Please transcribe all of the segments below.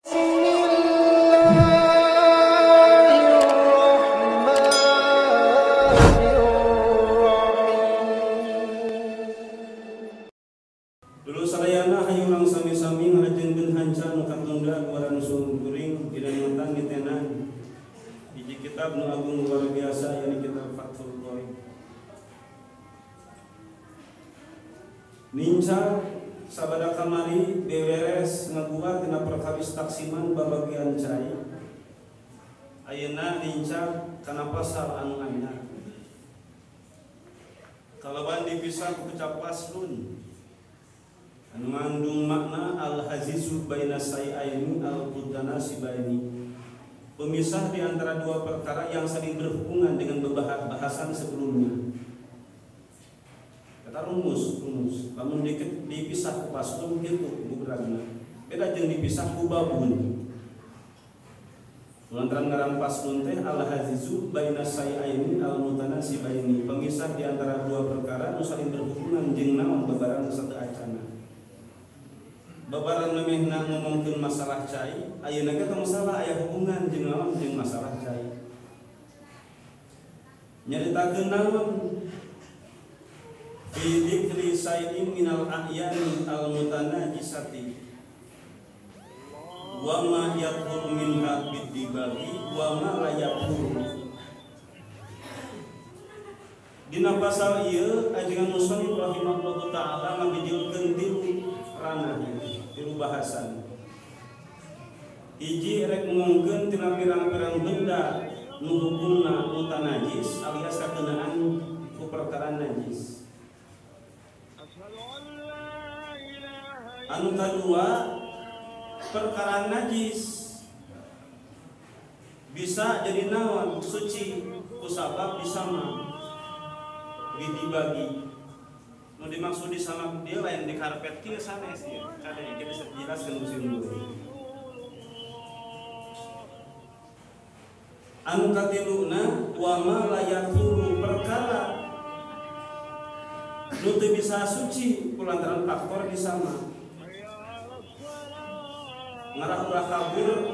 Bismillahirrahmanirrahim. Dulu sadayana hayu urang sami-sami ngalajengkeun hanca nu katunda guaran sungkuring dina nyetan nitenan hiji kitab nu agung luar biasa yakni kitab Fathul Qorib. Ninca sabada kamari beberes ngaguar tina perkawis taksiman babagian cai. Ayeuna ninca kana pasal anu anyar. Kalawan dipisah ku kecap paslun anu ngandung makna al-hazizu baina sai'aini al-mutanasibaini, pemisah di antara dua perkara yang saling berhubungan dengan bahasan sebelumnya. Kata rumus, lamun dipisah ku paslon kitu bubragna. Beda jeung dipisah ku babun. Lantaran ngaran paslon teh al-hazizu baina sai'aini al-mutanasibaini, pemisah di antara dua perkara nu saling berhubungan jeung naon babaran sateuacana. Babaran memehna ngomongkeun masalah cai, ayeuna ge tong salah aya hubungan jeung naon jeung masalah cai. Nyaritakeun naon? Fi dzikri sai'in minal a'yani al-mutanajisati wa ma yathuru minha bid-dibagi wa ma la yathuru. Dina pasal ieu ajengan musannif rahimahullahu taala ngabijilkeun tilu ranah, tilu bahasan. Hiji rek ngomongkeun tina pirang-pirang benda nu hukumna mutanajis alias kakenaan ku perkara najis. Anu kadua, perkara najis bisa jadi naon suci kusabab disama dibagi. Nu dimaksud disama dia lain di karpet kieu sanes ieu. Kade kita jelaskeun musim dulu. Anu katiluna wa ma la yaturu, perkara nu teu bisa suci kulantaran faktor disama. Ngarah urang kabur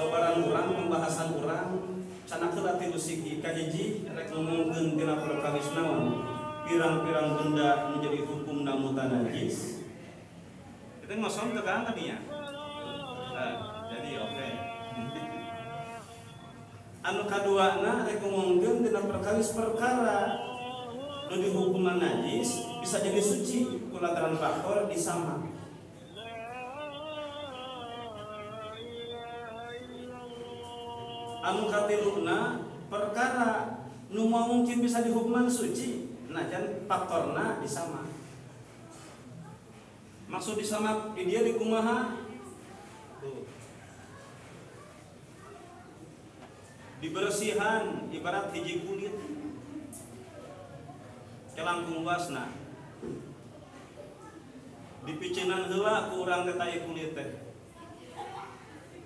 babaran urang pembahasan urang canak heula tilu siki. Kahiji rek ngomongkeun tina perkawis naon pirang-pirang benda menjadi hukumna mutanajis. Kita ngosong teu kan tadinya. Jadi oke. Anu kaduana rek ngomongkeun tina perkawis perkara nu dihukumna najis bisa jadi suci kulantaran faktor disama. Anu katiluna perkara nu mungkin bisa dihukuman suci najan faktorna disama. Maksud disama di dia dikumaha? Tuh. Dibersihan ibarat hiji kulit kelangkung luasna. Dipicinan heula ku urang teh tai kulit teh.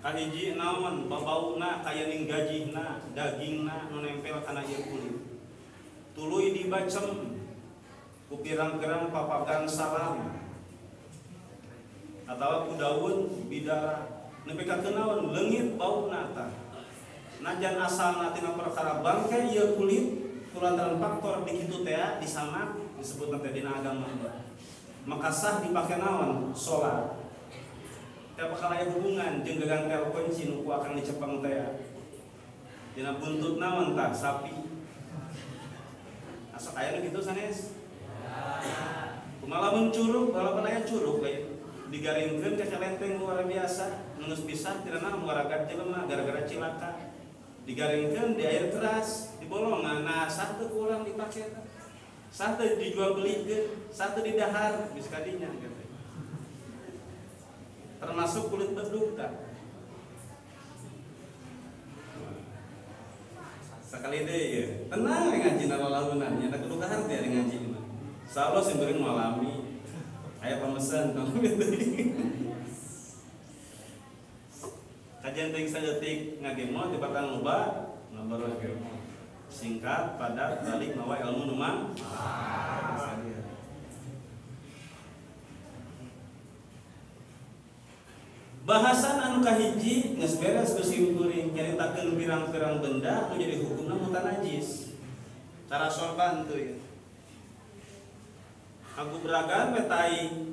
Kahiji naon babauna kaya ning gajihna, dagingna nu nempel kana ieu kulit. Tuluy dibacem ku pirang-pirang papagan salam atawa ku daun bidara nepi ka kenaon leungit bauna tah. Najan asalna tina perkara bangke ieu kulit kulantaran faktor di kitu teh disamak disebutna teh dina agama. Maka sah dipake naon salat. Teh bakal aya hubungan jeung gagang telepon kunci nu ku akang dicepeng teh. Dina buntut naon tah sapi. Asok aya nu kitu sanes? Kumaha lamun curug, walaupun aya curug we digaringkeun ka kelenteng luar biasa, nu geus pisah tina naon waragat jelema gara-gara cilaka. Digaringkeun di air keras, dibolongan. Nah, sah teu ku urang dipake teh. Sah teu dijual belikeun, sah teu didahar geus kadinya gitu. Termasuk kulit bedug tak. Sekali deh ya, tenang ngaji lalaunan, nya kudu kahar teh ngaji mah. Insyaallah sing beureung malami. Aya pamesan tong gitu. Kajian teuing saeutik ngagemo di batang loba, nomor ngagemo. Singkat, padat, balik mawa ilmu nu mah. Bahasan anu kahiji geus beres ku simkuring nyaritakeun pirang-pirang benda nu jadi hukumna mutanajis. Cara sorban tuh ya. Aku beragan we tai.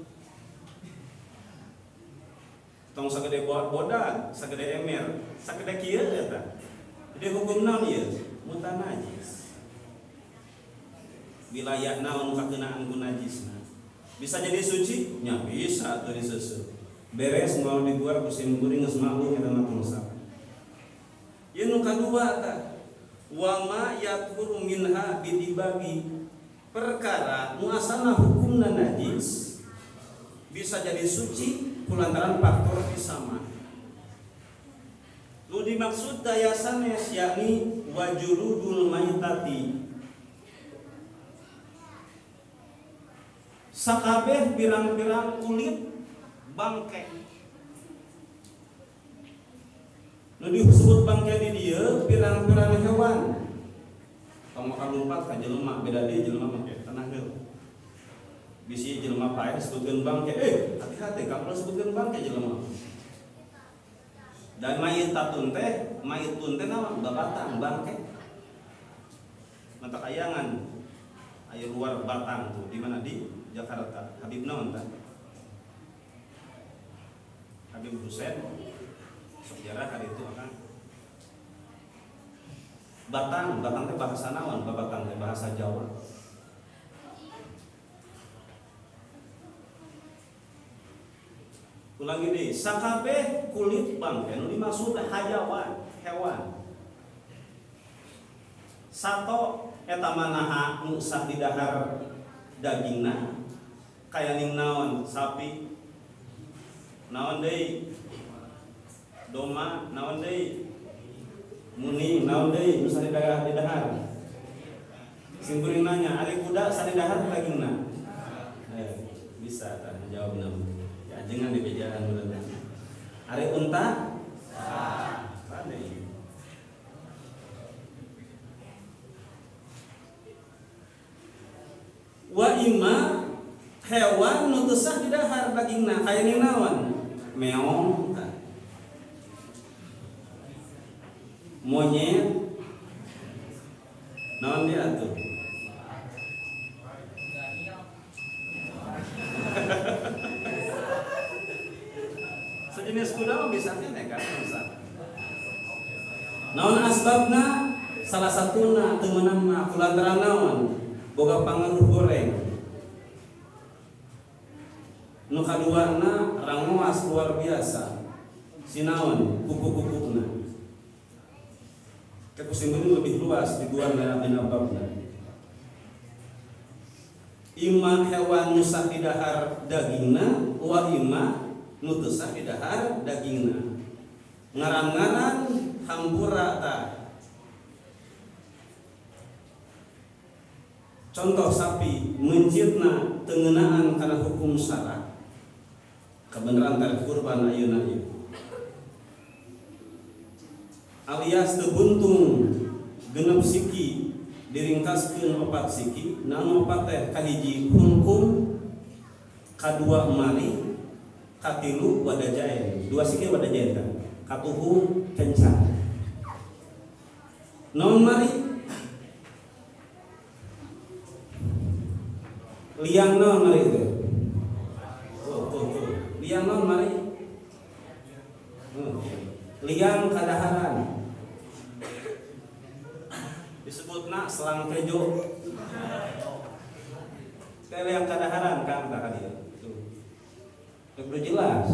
Tong sagede bodag, sagede emer, sagede kieu eta. Jadi hukum naon ieu? Mutanajis. Wilayah naon kakeunaan ku najisna. Bisa jadi suci? Nya bisa atuh diseuseuh. Beres moal diguar ku simkuring geus maklum eta mah tong salah. Ieu nu kadua tah. Wa ma yathuru minha bidibagi. Perkara nu asalna hukumna najis bisa jadi suci kulantaran faktor disama. Nu dimaksud daya sanes yakni wajuludul maitati. Sakabeh pirang-pirang kulit bangke. Nu disebut bangke di dieu pirang-pirang hewan. Tong makan lumpat ka jelema, beda deui jelema make tanah heula. Bisi jelema paeh disebutkeun bangke, hati-hati kamu disebutkeun bangke jelema. Dan mayit tatun teh, mayit tun teh naon? Babatang bangke. Mata kayangan aya luar batang tuh di mana di Jakarta. Habib naon tah? Habib Husain sejarah hari itu akan batang, batang teh bahasa naon? Babatang teh bahasa Jawa. Ulangi deui, sakabeh kulit bangke nu dimaksud hayawan, hewan. Sato eta manaha nu sah didahar dagingna kaya ning naon? Sapi. Naon deui? Doma, naon deui? Muni, naon deui nu sah didahar? Simkuring nanya, ari kuda sah didahar dagingna? Bisa tah jawabna. Jangan di bejaan bener. Ari unta? Sah. Pandai. Wa ima hewan nu teu sah didahar dagingna kaya ning naon? Meong tah. Monyet. Naon dia atuh? Sejenis kuda mah bisa kene kan bisa. Naon asbabna? Salah satuna teu meunang mah kulantaran naon? Boga pangaruh goreng. Nu kaduana rangoas luar biasa. Sinaon kuku-kukuna. Kepusingan lebih luas di luar dina babna. Ima hewan nu sah didahar dagingna wa ima nu teu sah didahar dagingna. Ngaran-ngaran hampura tah. Contoh sapi mencitna teu ngeunaan kana hukum syara. Kebenaran tarikh kurban ayeuna ieu. Alias teu buntung genep siki diringkaskeun opat siki, naon opat teh kahiji hulkum, kadua mari, katilu wadajaen. Dua siki wadajaen kan. Katuhu kenca. Naon mari? Liang naon mari itu? Tuh, tuh, tuh. Liang naon mari? Liang kadaharan. Disebutna selang kejo. Teh liang kadaharan kan tah dia. Tuh. Udah jelas.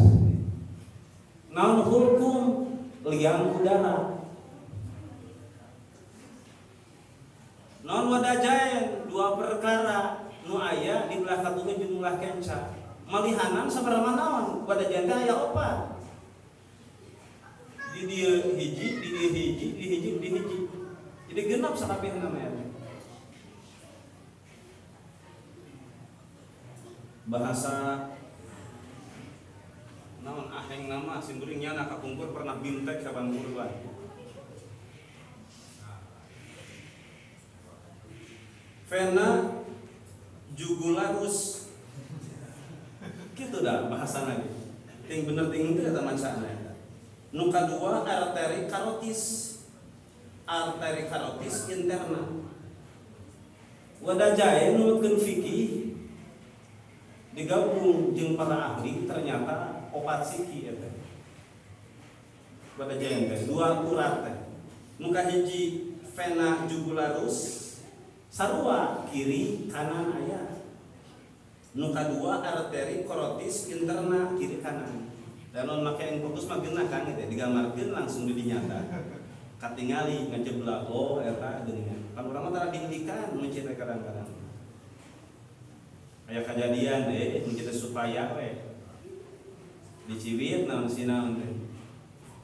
Naon hukum liang udara. Naon wadajaen dua perkara nu aya di belah katuhu jeung belah kenca. Malihanan sabaraha naon wadajaen teh aya opat. Di dieu hiji, di dieu hiji, di hiji, di hiji. Jadi genap sakabehna mah. Bahasa naon aheng nama simkuring nyana kapungkur pernah bintek hewan kurban. Vena jugularus. Gitu dah bahasana ge. Ting bener ting teu eta macana eta. Nu kadua arteri karotis. Arteri karotis interna. Wadajae nurutkeun fikih digabung jeung para ahli ternyata opat siki eta. Wadajae teh dua urat teh. Nu kahiji vena jugularus sarua kiri kanan aya. Nu kadua arteri karotis interna kiri kanan. Dan lamun make yang fokus mah geunah kan gitu digambarkeun langsung di dinyata. Katingali ngajeblak oh eta geuningan. Pan urang mah tara dihentikan mencit kadang-kadang. Aya kajadian mencit supaya we. Diciwit naon si naon teh.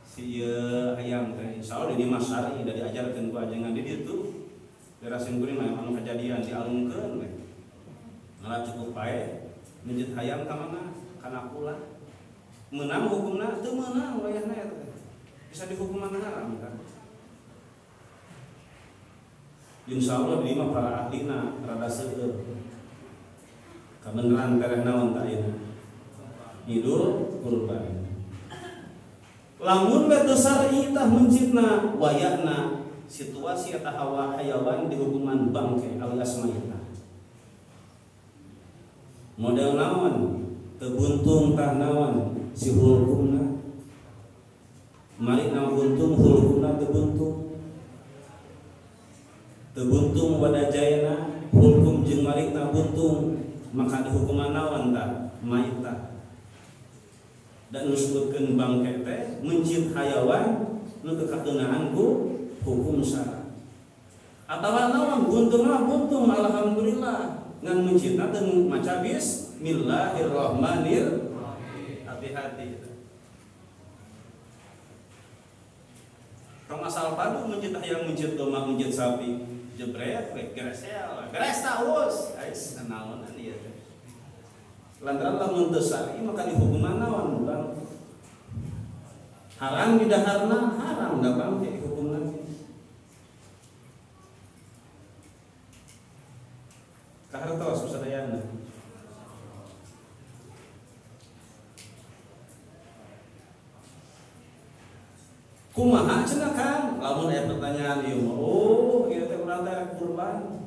Si ieu hayam teh insyaallah di mah syar'i da diajarkeun ku ajengan di ditu. Daerah simkuring mah anu kajadian dialungkeun we. Malah cukup pae mencit hayam ka mana kana kula. Meunang hukumna teu meunang wayahna eta teh. Bisa dihukuman haram kan. Insyaallah di mah para ahlina rada seueur. Kabeneran tereh naon ta ayeuna. Idul kurban. Lamun we teu syar'i tah mencitna wayahna situasi eta hawa hayawan dihukuman bangke alias mayitna. Model naon teu buntung tah naon si hulkumna. Mari na buntung hulkumna teu buntung. Teu buntung wadajayana hulkum jeung marikna buntung maka dihukuman naon tah mayitna. Dan disebutkeun bangke teh mencit hayawan nu teu kakeunaan ku hukum syara. Atawa naon buntungna buntung alhamdulillah ngan mencitna teu maca bismillahirrahmanirrahim. Hati-hati. Tong asal padu mencit hayam mencit domba mencit sapi jebret we gresel gres taus ais naonan ieu teh. Lantaran lamun teu syar'i maka dihukuman naon bang? Haram di daharna haram da bangke hukumna. Kahartos sadayana. Kumaha cenah Kang? Lamun aya pertanyaan ieu mah, oh ieu teh urang teh kurban.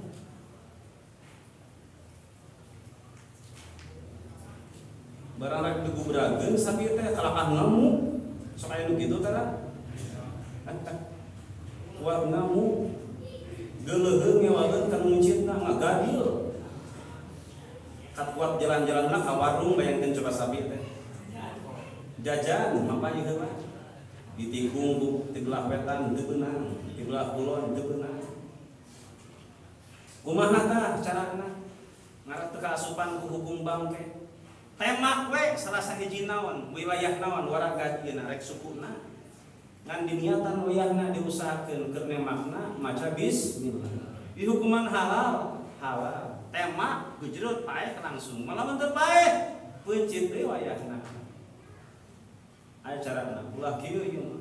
Barang rek digubrageun sapi teh kalakah ngamuk. Sok aya nu kitu teh lah. Kuat ngamuk. Geuleuheung ngewakeun ka mencitna ngagadil. Kat kuat jalan-jalanna ka warung bayangkeun coba sapi teh. Jajan mapa ieu mah. Ditikung ku ti belah wetan teu beunang, ti belah kulon teu beunang. Kumaha tah carana? Ngarep teu kaasupan ku hukum bangke. Temak we salah sahiji naon, wilayah naon warga ieu rek sukuna. Ngan diniatan wayahna diusahakeun keur nemakna maca bismillah. Dihukuman halal, halal. Temak gejrot paeh langsung. Malah mun teu paeh peuncit deui wayahna. Aya carana ulah kieu ieu mah.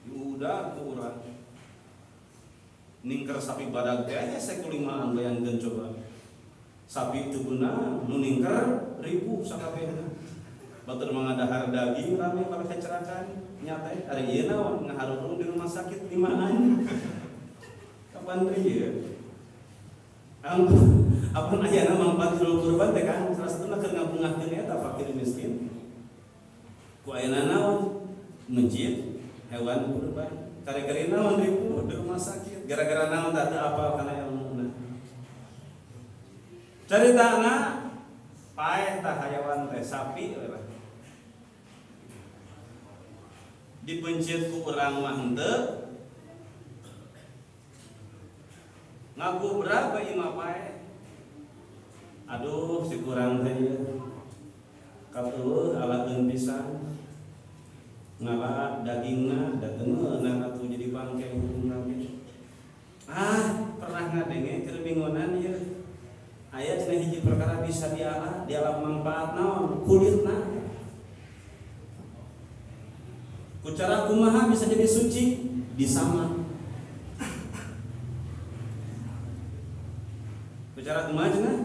Diudag ku urang. Ningker sapi badag teh hese kulimaan bayangkeun coba. Sapi teu beunang nu ningker ribu sakabehna. Batur mangadahar daging rame pada kecerakan nya teh ari ieu naon ngaharurung di rumah sakit limaan. Kapan deui ieu? Ampun ayana mangpat idul kurban teh kan salah satuna keur ngabungahkeun eta fakir miskin. Ku ayeuna naon mencit hewan kurban. Kare-kare naon ribu di rumah sakit gara-gara naon tak teu apal kana ilmuna. Caritana paeh tah hayawan teh sapi we lah. Dipencit ku urang mah henteu. Ngagubrak we imah paeh. Aduh si kurang teh ieu. Katueuh alakeun pisan. Ngala dagingna da teu meunang atuh jadi bangke hukumna ge. Ah, pernah ngadenge keur bingonan ieu. Aya cenah hiji perkara bisa diala, diala manfaat naon? Kulitna. Ku cara kumaha bisa jadi suci? Disama. Ku cara kumaha cenah?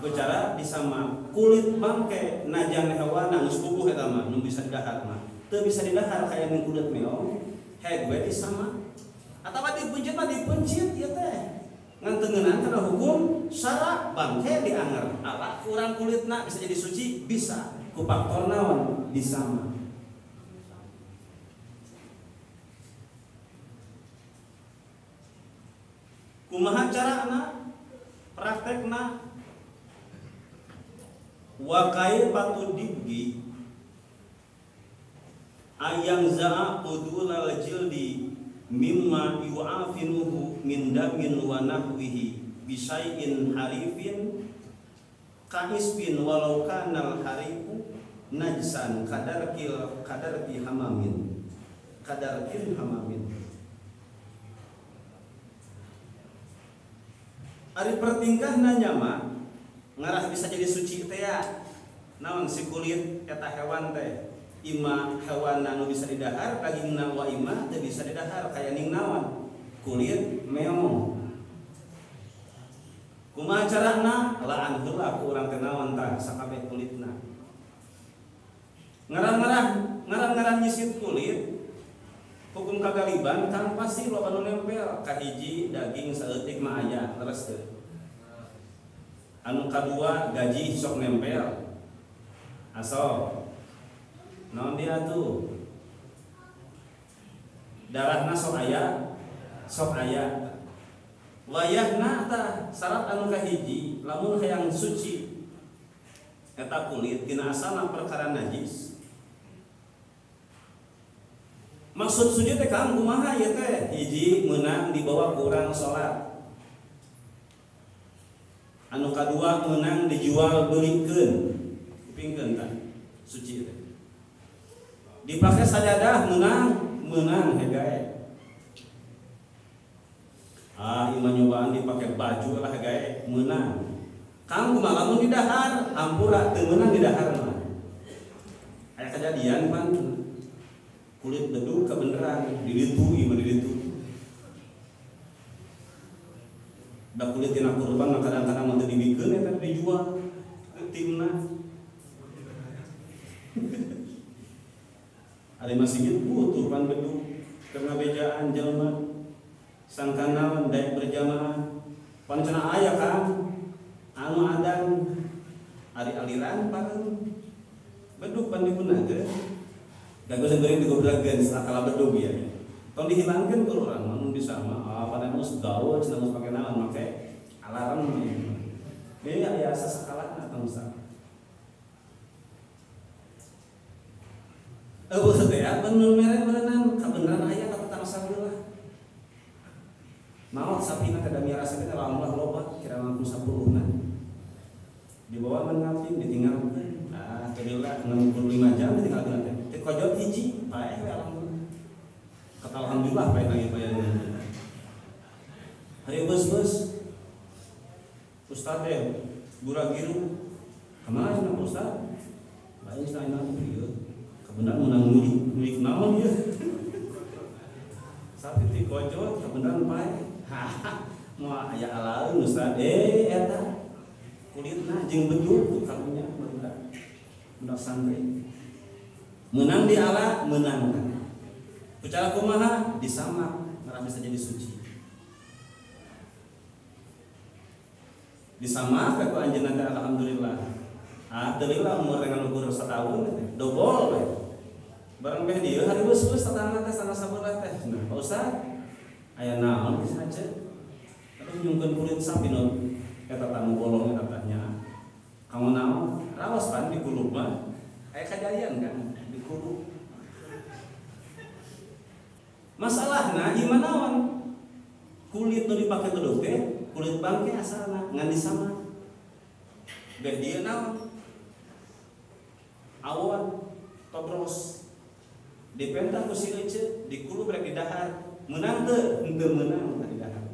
Ku cara disama kulit bangke najan hewan geus puguh eta mah nu bisa didahar mah teu bisa didahar kaya ning kulit meong heg we disama atawa dipencit mah dipencit ieu teh ngan teu ngeunaan kana hukum syara bangke dianger ala kurang kulitna bisa jadi suci bisa ku faktor naon disama. Kumaha carana praktekna wa kaifatu dibgi ayang za'a qudulal jildi mimma yu'afinuhu min damin wa nahwihi bisyai'in harifin kaisbin walau kanal harifu najsan kadarkil kadarki hamamin kadarkin hamamin. Ari pertingkahna nyama ngarah bisa jadi suci teh ya. Naon si kulit eta hewan teh ima hewan anu bisa didahar dagingna wa ima teu bisa didahar kaya ning naon kulit meong. Kumaha carana laan heula ku urang teh naon tah sakabeh kulitna. Ngarah-ngarah nyisit kulit hukum kagaliban kan pasti loba nu nempel kahiji daging saeutik mah aya leres teu. Anu kadua gaji sok nempel asal naon dia tuh darahna sok aya wayahna tah syarat anu kahiji lamun hayang suci eta kulit tina asalna perkara najis. Maksud suci teh kang kumaha ieu teh hiji meunang dibawa ku urang salat anu kadua meunang dijual belikeun kupingkeun tah suci teh dipake sajadah meunang hegae ah ieu nyobaan dipake baju lah hegae meunang kang kumaha lamun didahar ampura teu meunang didahar mah aya kejadian pan kulit bedug kebeneran dilitu ieu mah dilitu da kulit tina kurban mah kadang-kadang mah teu dibikeun eta dijual timna ari masih butuh pan bedug keur ngabejaan jelema sangka naon daek berjamaah pan cenah aya kan anu adan ari aliran pareum bedug pan digunakeun da geus beuring digobrageun sakala bedug ya. Tong dihilangkeun ku urang mah mun bisa mah ah pada geus gaul cenah geus pake naon make alarm ya. Aya sasakalana tong sa. Eueuh teh ya bener mere berenang kabeneran aya ka tetangga sabelah. Maot sapina teh da miara sapi teh alhamdulillah loba kira langkung 10-na. Dibawa mengapin ditinggalkeun. Ah alhamdulillah 65 jam ditinggalkeun teh. Teh kojot hiji paeh we alhamdulillah. Kata alhamdulillah paeh lagi bayaran. Hayo bos-bos. Ustaz teh gura-giru. Kemana cenah Ustaz? Lain cenah aing ieu. Kabeneran meunang milik naon ieu? Sapi ti kojot kabeneran paeh. Haha, moal aya alaeun Ustaz. Eta kulitna jeung bedug karunya barudak. Budak santri. Menang di ala, menang. Cara kumaha disamak ngarah bisa jadi suci. Disamak ku anjeunna teh alhamdulillah. Ah, teu umur dengan ukur setahun dobol we. Barang beh dieu hari geus tatangga teh setengah sabelah teh. Nah, Pak Ustaz, aya naon geus aja. Aduh nyungkeun kulit sapi nu eta tamu bolong eta tah nya. Kamu naon? Raos pan di kulub mah. Aya kajadian kan di kulub. Masalahna ieu mah naon? Kulit nu dipake bedug teh kulit bangke asalna ngan disamak. Beh dieu naon? Awan tobros. Dipentah ku si ece dikulub rek didahar. Meunang teu? Henteu meunang tah didahar.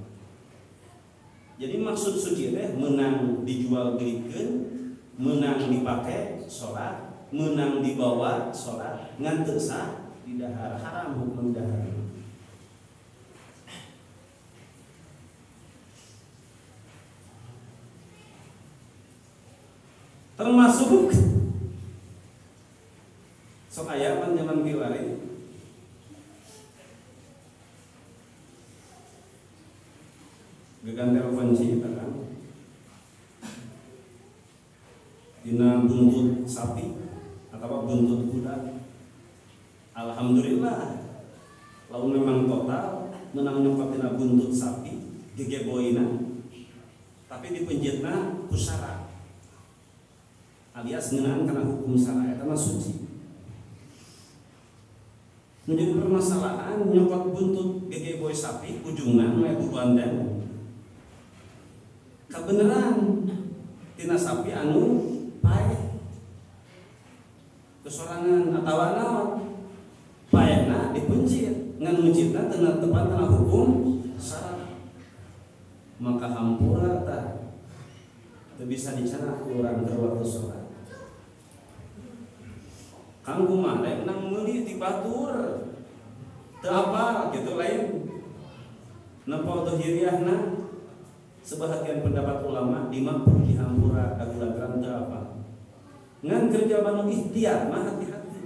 Jadi maksud suci teh meunang dijual belikeun, meunang dipake salat, meunang dibawa salat, ngan teu sah didahar, haram hukum didahar. Termasuk sok aya pan zaman kiwari gegan telepon si eta kan dina buntut sapi atau buntut kuda. Alhamdulillah lamun memang total menang nyokot dina buntut sapi gegeboina tapi dipenjitna ku sara alias ngeunaan kana hukum sara eta mah suci. Menjadi permasalahan nyokot buntut gegeboy sapi ujungna nu aya buruan kebenaran tina sapi anu paeh kesorangan atawa naon paehna dipencit ngan mencitna teu tepat kana hukum sara maka hampura tah teu bisa dicanak ku urang keur waktu salat. Kang kumaha rek nang meuli ti batur teu apal kitu lain nempo teu hiriahna. Sebahagian pendapat ulama dimampu dihampura kagulantaran teu apa. Ngan kerja banu ikhtiar mah hati-hati.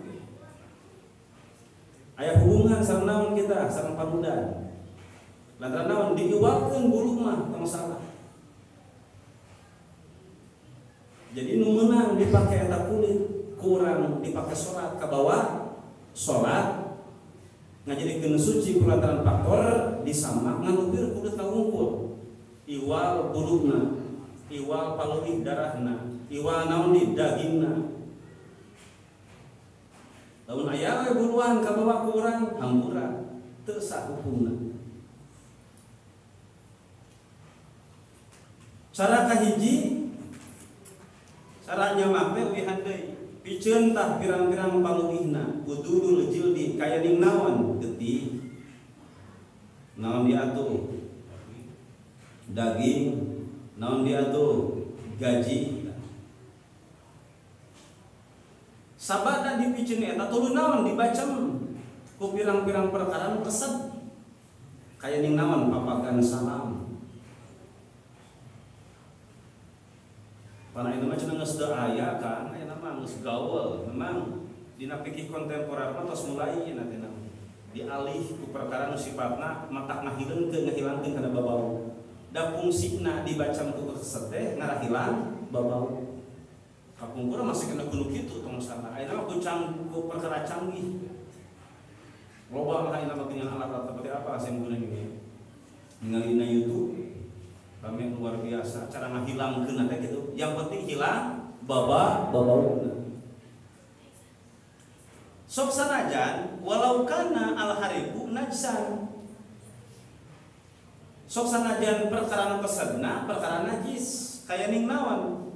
Aya hubungan sareng naon kita sareng parudan. Lantaran naon diiwalkeun bulu mah tong salah. Jadi nu meunang dipake eta kulit kurang dipake salat ka bawah salat ngajadikeun suci kulantaran faktor disamak ngan upir kulit kawungkul. Iwal buluna, iwal paleuih darahna, iwal naon di dagingna. Lamun aya we buruan ka bawa ku urang hampura teu sah hukumna. Cara kahiji cara nyamak teh uihan deui. Piceun tah pirang-pirang paleuihna, udulul jildi kaya ning naon getih. Naon diatuh? Daging, naon dia tuh gaji. Sabada dipiceun eta tuluy naon dibacem ku pirang-pirang perkara nu kesed. Kaya ning naon papagan salam. Pana itu mah cenah geus teu aya kan, aya mah geus gaul. Memang dina fikih kontemporer mah tos mulai cenah teh dialih ku perkara nu sifatna matak ngahileungkeun ngahilangkeun kana babau. Da fungsina dibacam ku keset teh ngarah hilang babau. Kapungkur masih kena kudu kitu tong salah. Ayeuna mah ku perkara canggih. Loba mah ayeuna mah dengan alat-alat seperti apa sing guna ini. Ningali dina YouTube rame luar biasa cara ngahilangkeun teh kitu. Yang penting hilang babauna. Sok sanajan walau kana al haribu najsan. Sok sanajan perkara nu kesedna perkara najis kaya ning naon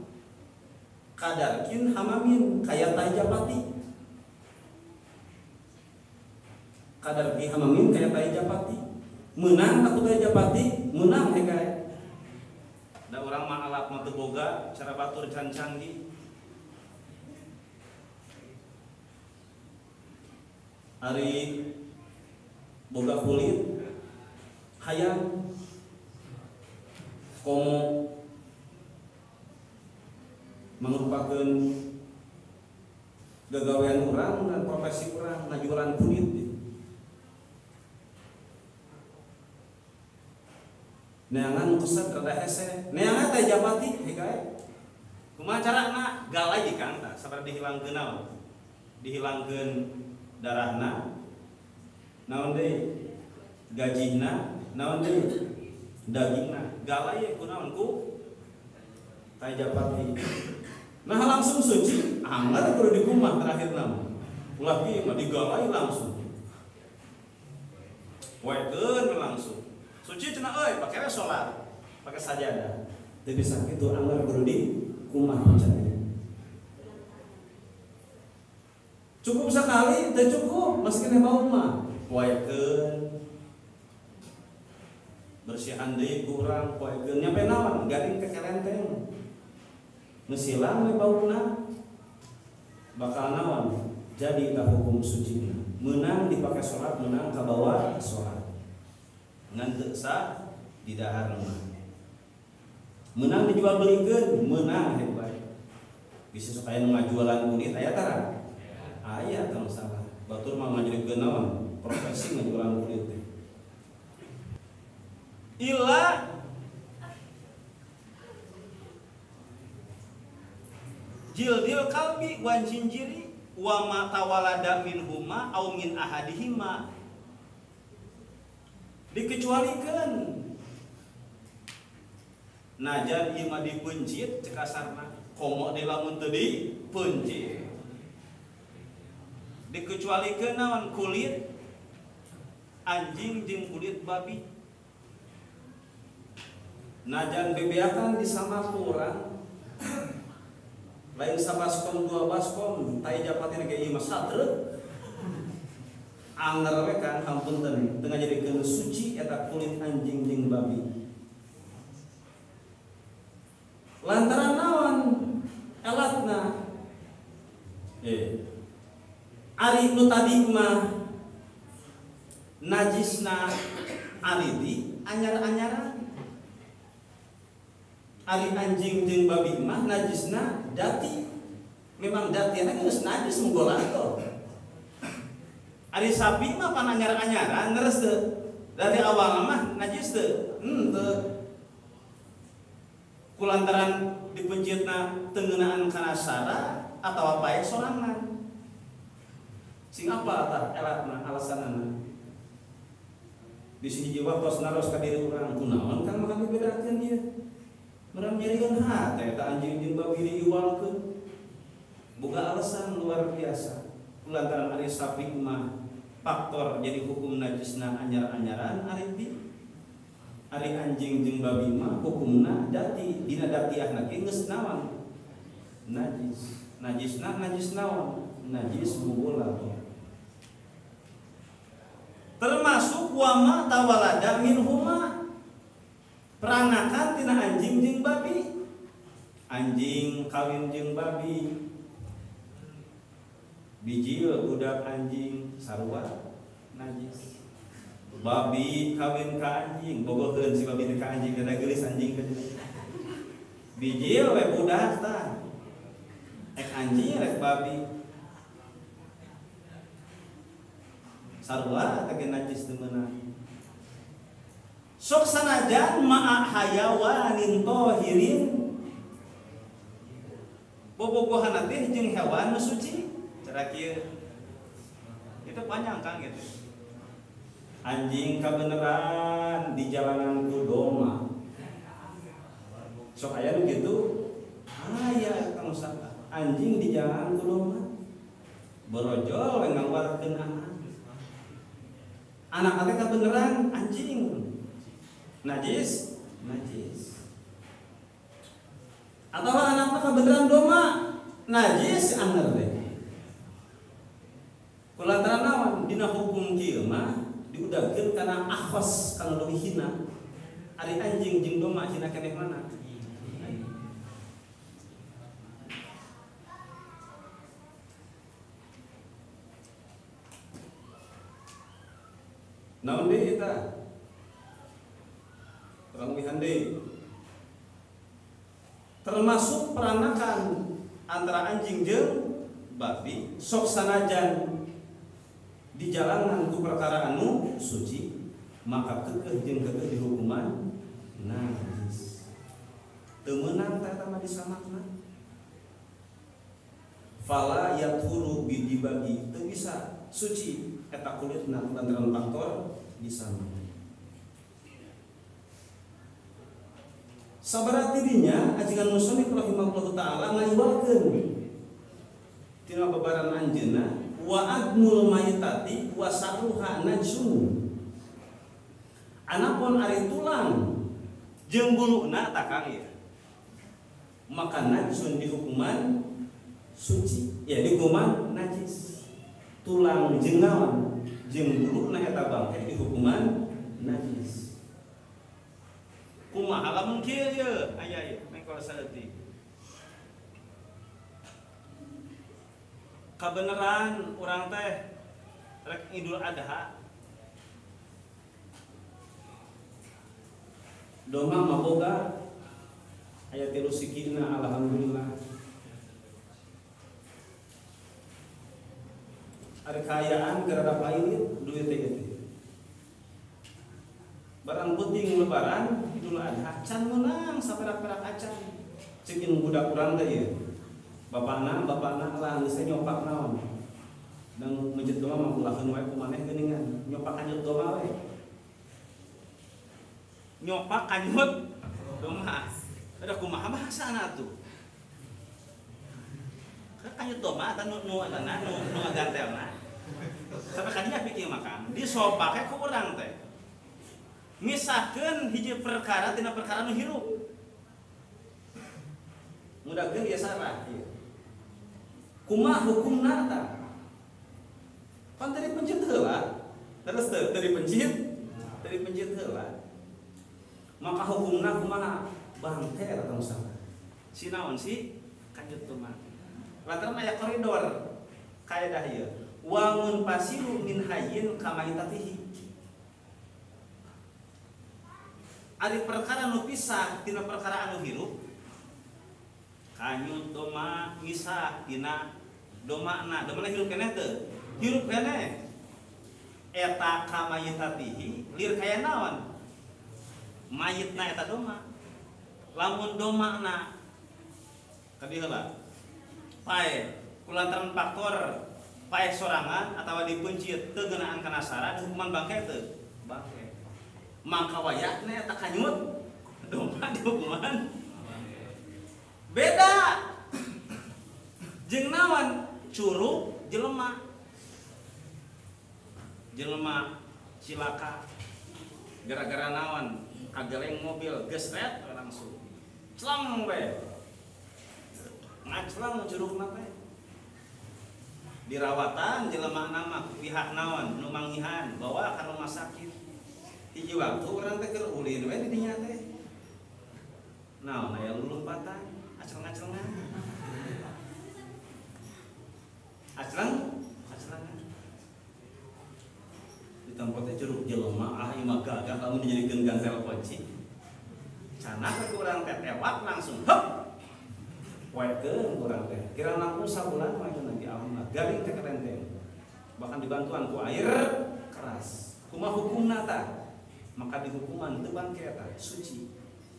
kadarkin hamamin kaya tai japati. Kadarki hamamin kaya tai japati meunang aku tai japati meunang hekae da urang mah alat mah teu boga cara batur can canggih. Ari boga kulit hayang komo merupakan gagawean urang dan profesi urang ngajualan kulit. Neangan keset rada hese, neangan teh japati hekae. Kumaha carana? Galai Kang tah sabada dihilangkeun naon? Dihilangkeun darahna, naon deui? Gajihna, naon deui? Dagingna. Galai ku naon ku tai japati. Nah langsung suci, anggar kudu dikumah terakhir nama. Ulah kieu mah digalai langsung. Poekeun langsung. Suci cenah euy, pake we salat, pake sajadah. Teu bisa kitu anggar kudu dikumah cenah. Cukup sekali, teu cukup, masih keneh bau mah. Poekeun bersihan deui ku urang poekeun nyampe naon garing ke kelenteng. Geus hilang we bauna bakal naon jadi tah hukum suci meunang dipake salat meunang kabawa salat ngan teu sah di dahar mah meunang dijual belikeun meunang hek bae Bisa sok aya nu ngajualan kulit aya tara? Aya tah masalah. Batur mah ngajadikeun naon? Profesi ngajualan kulit teh. Illa jildil kalbi wan jinjiri wa ma tawalada minhuma au min ahadihima. Dikecualikeun najan ieu mah dipencit cek kasarna komo di lamun teu dipencit. Dikecualikeun naon kulit anjing jeung kulit babi. Najan bebeakan disama ku urang lain sabaskom dua baskom tai japatin ge ieu mah satreuk anger we kan hampunten teu ngajadikeun suci eta kulit anjing jeung babi. Lantaran naon elatna ari nu tadi mah najisna aridi anyar-anyaran. Ari anjing jeung babi mah najisna dati. Memang datiana geus najis munggolato. Ari sapi mah pan anyar-anyaran leres teu. Dari awal mah najis teu. Henteu. Kulantaran dipencitna teu ngeunaan kana sara atawa paeh sorangan. Sing apa tah elatna alasanana? Di sini jiwa tos naros ka diri urang kunaon kang maka dibedakeun ieu. Merang nyerieun hate eta anjing jeung babi diiwalkeun. Boga alasan luar biasa. Kulantaran ari sapi mah faktor jadi hukum najisna anyar-anyaran ari di ari anjing jeung babi mah hukumna dati dina datiahna ge geus naon najis. Najisna najis naon? Najis bubola. Termasuk wama tawalada minhuma peranakan tina anjing jeung babi. Anjing kawin jeung babi bijil budak anjing sarua najis. Babi kawin ka anjing bogoheun si babi teh ka anjing kada geulis anjing teh. Bijil we budak tah ek anjing rek babi sarua teh najis teu meunang. Sok sanajan ma'a hayawanin tohirin bobogohan teh jeung hewan nu suci. Cara kieu itu panjang Kang gitu. Anjing kabeneran di jalanan ku doma. Sok aya nu kitu aya kang usaha. Anjing di jalanan ku doma. Borojol we ngaluarkeun anak. Anak teh kabeneran anjing. Najis, najis. Atau anak mah kabeneran doma, najis anger teh. Kulantaran naon dina hukum kieu mah diudagkeun kana akhos kana leuwih hina. Ari anjing jeung doma hina keneh mana? Naon deui eta? Terang deui. Termasuk peranakan antara anjing jeung babi sok sanajan di jalanan ku perkara anu suci maka kekeh jeung kekeh dihukuman najis. Teu meunang teh eta mah disamakna. Fala yathuru bidibagi teu bisa suci eta kulitna lantaran faktor disamakna. Sabaraha dirinya ajengan musannif rahimahullahu taala ngaiwalkeun tina babaran anjeunna wa admul mayitati wa sa'ruha najsun. Anapun ari tulang jeung buluna tah Kang ieu maka najsun dihukuman suci ya dihukuman najis. Tulang jeung naon jeung buluna eta bangke dihukuman najis. Kumaha lamun kieu ye aya ieu mengkol saeutik. Kabeneran urang teh rek Idul Adha Doma maboga aya tilu sikina alhamdulillah. Ada kaayaan gara-gara pailit duit teh gitu. Barang penting lebaran Idul Adha can meunang saperak-perak acan. Cek indung budak urang teh ieu. Bapakna lah geus nyopak naon. Dan mencet doma mah ulahkeun wae ku maneh geuningan. Nyopak kanjut doma we. Nyopak kanjut doma. Ada kumaha bahasana atuh? Kanjut doma eta nu nu eta nu nu ngagantelna. Sampai kadinya pikir makan, disopake ku urang teh. Misahkeun hiji perkara tina perkara nu hirup. Mudahkeun ieu sarah ieu. Kumaha hukumna tah? Pan tadi pencit heula. Terus teu tadi pencit heula. Maka hukumna kumaha? Bangke eta tong salah. Si naon si kanjut doma. Lantaran aya koridor kaedah ieu. Wangun pasiru min hayyin kamaitatihi. Ari perkara nu pisah tina perkara anu hirup. Kanyut doma misah tina domana. Domana hirup keneh teu? Hirup keneh. Eta kamaitatihi lir kaya naon? Mayitna eta doma. Lamun domana kadi heula. Pae kulantaran faktor pae sorangan atawa dipencit teu geunaan kana syarat hukuman bangke teu? Bangke. Maka wayahna eta kanyut domba dihukuman beda jeung naon? Curug jelema. Jelema cilaka gara-gara naon? Kageleng mobil gesret langsung. Celang we. Ngaclang curugna teh. Dirawatan jelema nama pihak naon nu mangihan bawa ka rumah sakit. Hiji waktu urang teh keur ulin we di dinya teh. Naon aya lulumpatan, acleng-aclengan. Acleng-aclengan. Di tempat teh curug jelema ah ieu mah gagah lamun dijadikeun gansel kunci. Canak ku urang teh tewak langsung heup. Poekeun urang teh. Kira langkung sabulan mah nanti alhamdulillah garing teh kerenteng. Bahkan dibantuan ku air keras. Kumaha hukumna tah? Maka dihukuman teu bangke eta suci.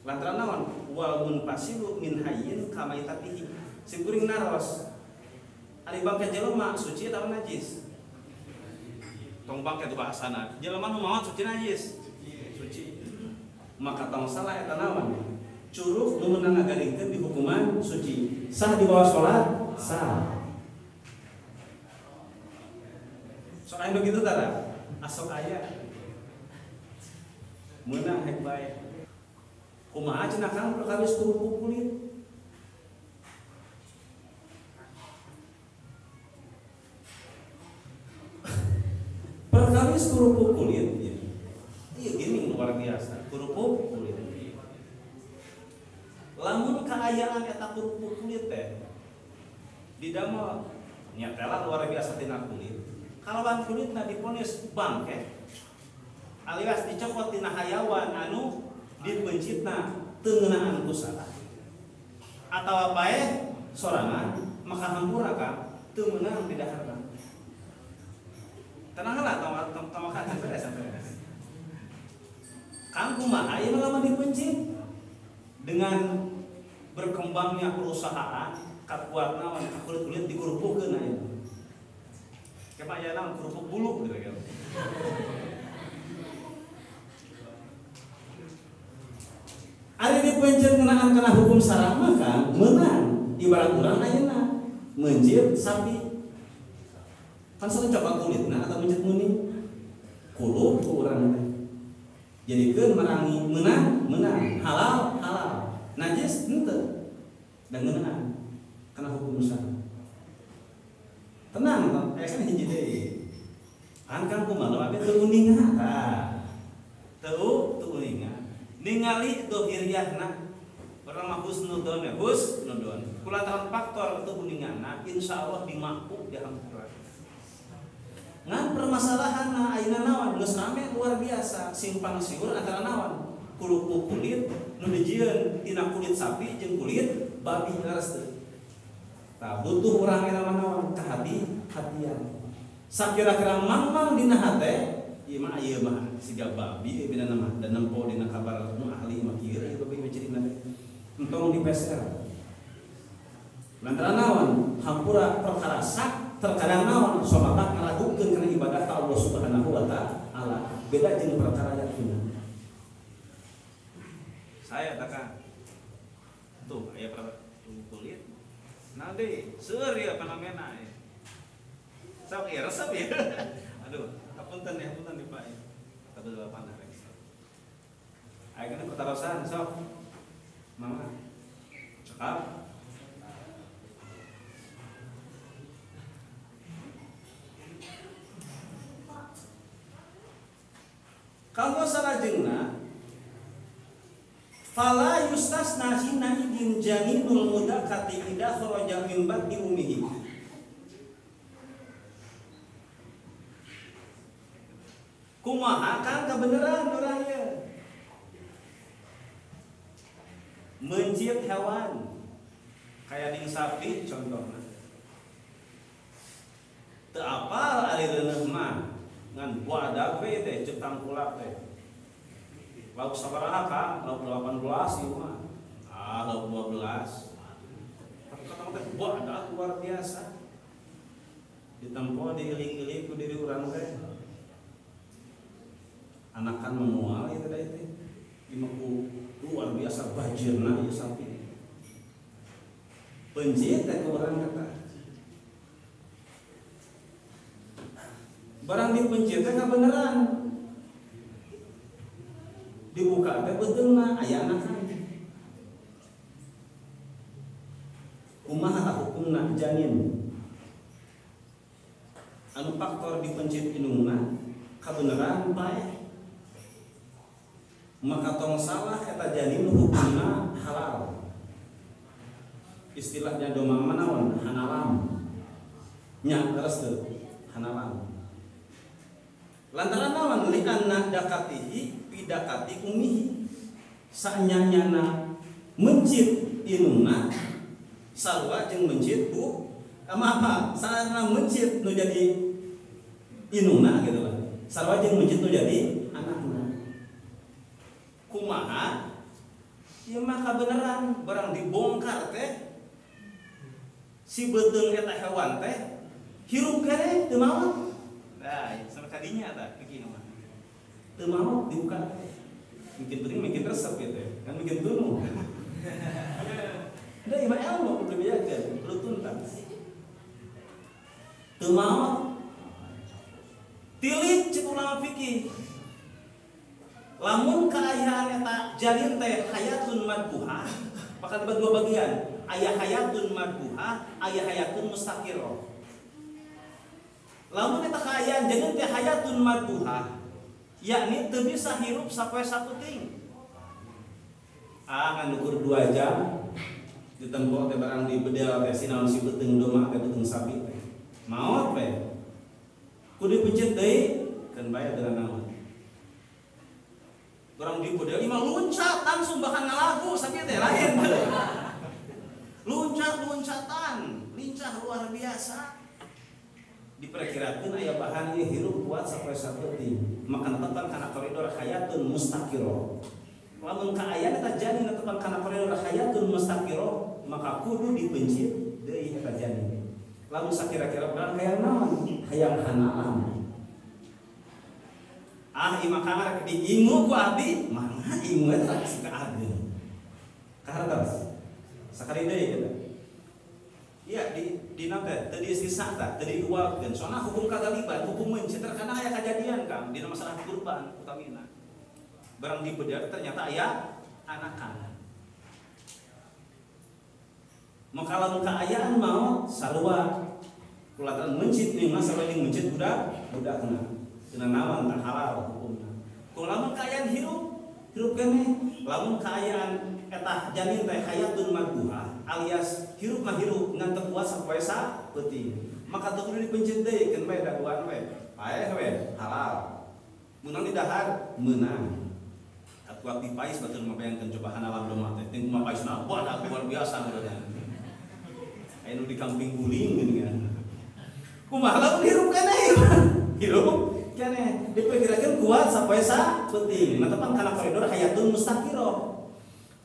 Lantaran naon? Wal munfasilu min hayyin kamaitatihi. Sim kuring naros. Ari bangke jelema suci atawa najis? Tong bangke tu bahasana. Jelema nu maot suci najis? Suci. Maka tong salah eta naon? Curug nu meunang ngagaringkeun dihukuman suci. Sah dibawa salat? Sah. Sok aya begitu tara? Asok aya. Meunang hek bae. Kumaha cenah Kang perkawis kerupuk kulit? Perkawis kerupuk kulit ya. Iya gini luar biasa, kerupuk kulit. Lamun kaayaan eta kerupuk kulit teh didamel nya teh luar biasa tina kulit. Kalawan kulitna diponis bangke alias dicokot tina hayawan anu dipencitna teu ngeunaan ku salah atawa paeh sorangan maka hampura ka teu meunang didaharna. Tenang lah tong makan beres beres. Kang kumaha ieu lamun dipencit dengan berkembangnya perusahaan kakuatna naon kulit-kulit dikurupukeun aya. Kema aya naon kerupuk bulu gitu kan. Ari dipencet ngeunaan kana hukum syara mah kan meunang ibarat urang ayeuna mencit sapi. Kan sering coba kulitna atau mencit muni kulup ku urang teh. Jadikeun merangi meunang meunang halal halal najis henteu dan ngeunaan kana hukum syara. Tenang tong aya kan hiji deui. Kan kang kumaha abdi teu uninga tah. Teu uninga. Ningali dohiriyahna urang mah husnudon ya husnudon. Kulantaran faktor teu uningana insyaallah dimaku dihampura. Ngan permasalahanna ayeuna naon geus rame luar biasa simpang siur antara naon kerupuk kulit nu dijieun tina kulit sapi jeung kulit babi leres teu. Tah butuh urang eta mah naon kahati-hatian. Sakira-kira mangmang dina hate ieu mah ieu mah siga babi bina mah dan nempo dina kabar nu ahli mah kieu ieu babi mah cirina teh. Entong di PCR. Lantaran naon? Hampura perkara sak terkadang naon somatak ngaragukeun kana ibadah ka Allah Subhanahu wa taala. Beda jeung perkara yakin. Saya takkan tuh aya perkara kulit. Nah deui seueur ieu fenomena ieu. Sok ieu resep ieu. Aduh, apunten ya, apunten nih Pak. Satu delapan hari. Ayo kana pertarosan sok. Mama. Cekap. Kalau salajengna fala yustasna hina idin janinul mudakati idza kharaja min batni ummihi. Kumaha kang kebenaran urang ieu? Mencit hewan kaya ding sapi contohna. Teu apal ari reuneuh mah ngan badag we teh ceuk tangkulak teh. Lauk sabaraha Kang? Lauk 18 ieu mah. Ah, lauk 12. Tapi kata teh badag luar biasa. Ditempo diiling-iling ku diri urang teh. Anakan memual ieu teh teh. Ieu mah ku luar biasa bajirna ieu sapi. Pencit teh ku urang kata. Barang dipencit teh kabeneran. Dibuka teh beuteungna aya anakan. Kumaha hukumna janin? Anu faktor dipencit indungna kabeneran paeh. Maka tong salah eta janin hukumna halal. Istilahnya domang manaon hanalam. Nya leres teu hanalam. Lantaran naon li anna dakatihi pidakati umihi. Sanyanyana mencit indungna sarua jeung mencit bu apa sarana mencit nu jadi indungna gitu lah. Sarua jeung mencit nu jadi anakna. Kumaha? Ieu mah kabeneran barang dibongkar teh si beuteung eta hewan teh hirup keneh teu maot. Nah, sama kadinya tah fikih mah. Teu maot dibuka teh. Mungkin penting mungkin resep gitu ya. Kan mungkin tunu. Da ieu mah ilmu kudu dibejakeun, kudu tuntas. Teu maot. Tilik ceuk ulama fikih. Lamun kaayaan eta janin teh hayatun madbuhah, bakal dibagi dua bagian. Aya hayatun madbuhah, aya hayatun mustaqirah. Lamun eta kaayaan janin teh hayatun madbuhah, yakni teu bisa hirup sapoe saputing. Ah ngan ukur 2 jam ditempo teh barang di bedel teh sinaon si beuteung domba teh beuteung sapi teh. Maot we. Kudu dipencet deui keun bae teu naon. Orang di bedel mah loncat langsung bahkan ngalagu sapi teh lain. Loncat-loncatan, lincah luar biasa. Diperkirakan aya bahan ieu hirup kuat sapoe sapenting. Maka netepan kana koridor hayatun mustaqirah. Lamun kaayaan eta janin netepan kana koridor hayatun mustaqirah, maka kudu dipencit deui eta janin. Lamun sakira-kira urang hayang naon? Hayang hanalam. Ah ieu mah kamar diingu ku abdi, mangga ingu eta suka ageung. Kahartos. Sakali deui eta. Iya di nate teu diistisna tah, teu diualkeun. Soalna hukum kagaliban, hukum mencit terkadang aya kajadian Kang dina masalah kurban utamina. Barang dibedar ternyata aya anakan. Maka lamun kaayaan maot sarua kulantaran mencit ieu mah sarua jeung mencit budak budakna. Cenah naon tah halal hukumna. Lamun kaayaan hirup, hirup keneh. Lamun kaayaan eta janin teh hayatun madbuhah alias hirup mah hirup ngan teu kuat sapoe sapeuting. Maka teu kudu dipencet deui keun bae daguan we. Paeh we halal. Meunang didahar meunang. Atuh abdi pais batur mabayangkeun coba hanalam domba teh. Ting kumaha paisna badag luar biasa meureun. Aya nu di kambing guling geuningan. Kumaha lamun hirup keneh hirup keneh diperkirakeun kuat sapoe sapenting. Nah tepan kana koridor hayatun mustaqiroh.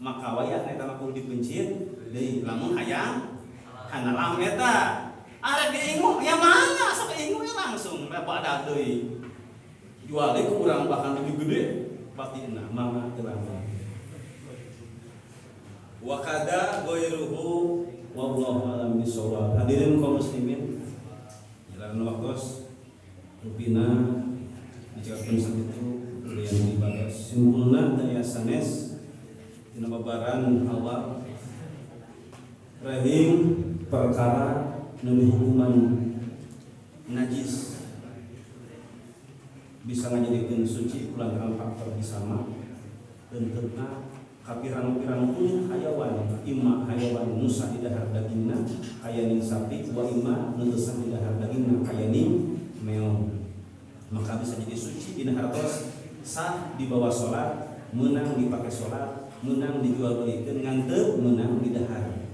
Maka wayah eta mah kudu dipencit deui lamun hayang hanalam eta. Arek diingu ya mana sok ingu ya langsung badak deui. Jual deui ku urang bahkan lebih gede batina mangga teu langsung. Wa kada ghairuhu wallahu alam bisawab. Hadirin kaum muslimin, jalan waktos rupina dicekapkeun sakitu yang dibagas simpulna daya sanes dina babaran awal rahim perkara nu dihukuman najis bisa ngajadikeun suci kulantaran faktor disama bentukna kapirang-pirang kulit hayawan imma hayawan nusa didahar dagingna kayaning sapi wa imma nu teu sah didahar dagingna kayaning meong maka bisa jadi suci dina hartos sah dibawa salat meunang dipake salat meunang dijual belikeun ngan teu meunang didahar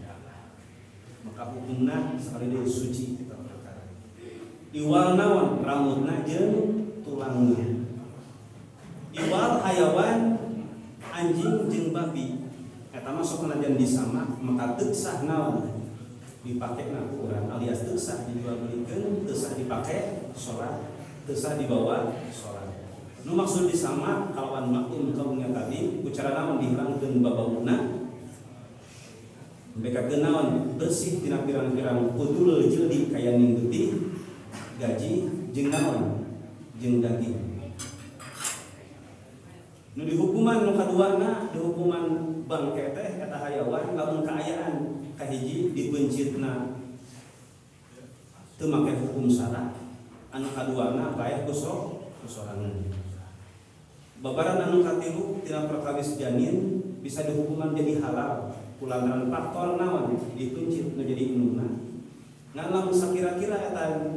maka hukumna sekali deui suci eta perkara iwal naon rambutna jeung tulangna iwal hayawan anjing jeung babi eta mah sok najan disama maka teu sah naon dipake na ku urang alias teu sah dijual belikeun teu sah dipake salat teu sah dibawa salat nu maksud disama kalawan maklum kaumnya tadi ku cara naon dihilangkeun babauna bekakeun naon bersih tina pirang-pirang kudul jildi kayaning getih gaji jeung naon jeung daging. Nu dihukuman nu kaduana dihukuman bangke teh eta hayawan lamun kaayaan kahiji dipencitna teu make hukum syara anu kaduana bae ku sorangan. Babaran anu katilu tina perkawis janin bisa dihukuman jadi halal kulantaran faktor naon dipencit nu jadi indungna. Ngan lamun sakira-kira eta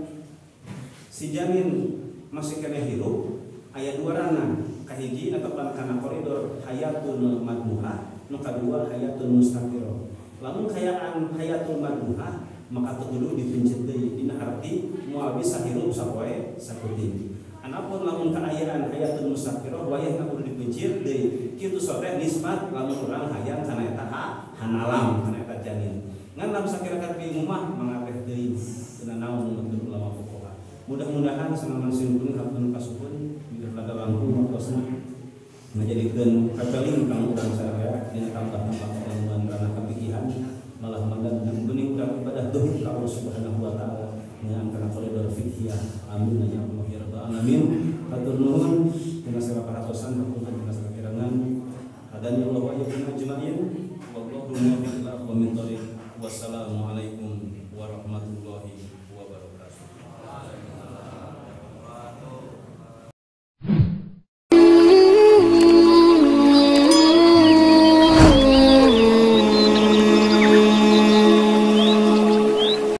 si janin masih keneh hirup aya dua ranah kahiji netepan kana koridor hayatun madmuhah nu kadua hayatun mustaqiroh. Lamun kayaan hayatul madmuhah maka teu kudu dipencet deui dina arti moal bisa hirup sapoe sakuting. Anapun lamun kaayaan hayatun mustaqiroh wayahna kudu dipencet deui kitu soteh nisbat lamun urang hayang kana eta hanalam kana eta janin. Ngan lamun sakira-kira mah mangapeh deui cenah naon menurut ulama fuqaha. Mudah-mudahan sanaman simpun hapun pasupun laga langkung waktosna ngajadikeun kapeling kang urang sadaya dina tambah-tambah keilmuan ranah kapikihan malah mandan bening urang ibadah duhur ka Allah Subhanahu wa taala ngeunaan kana koridor fikih. Amin ya Allah ya rabbal alamin. Hatur nuhun dina segala perhatosan hapunten dina segala kirangan. Hadani Allah wa iyyakum ajmain. Wallahu muwaffiq.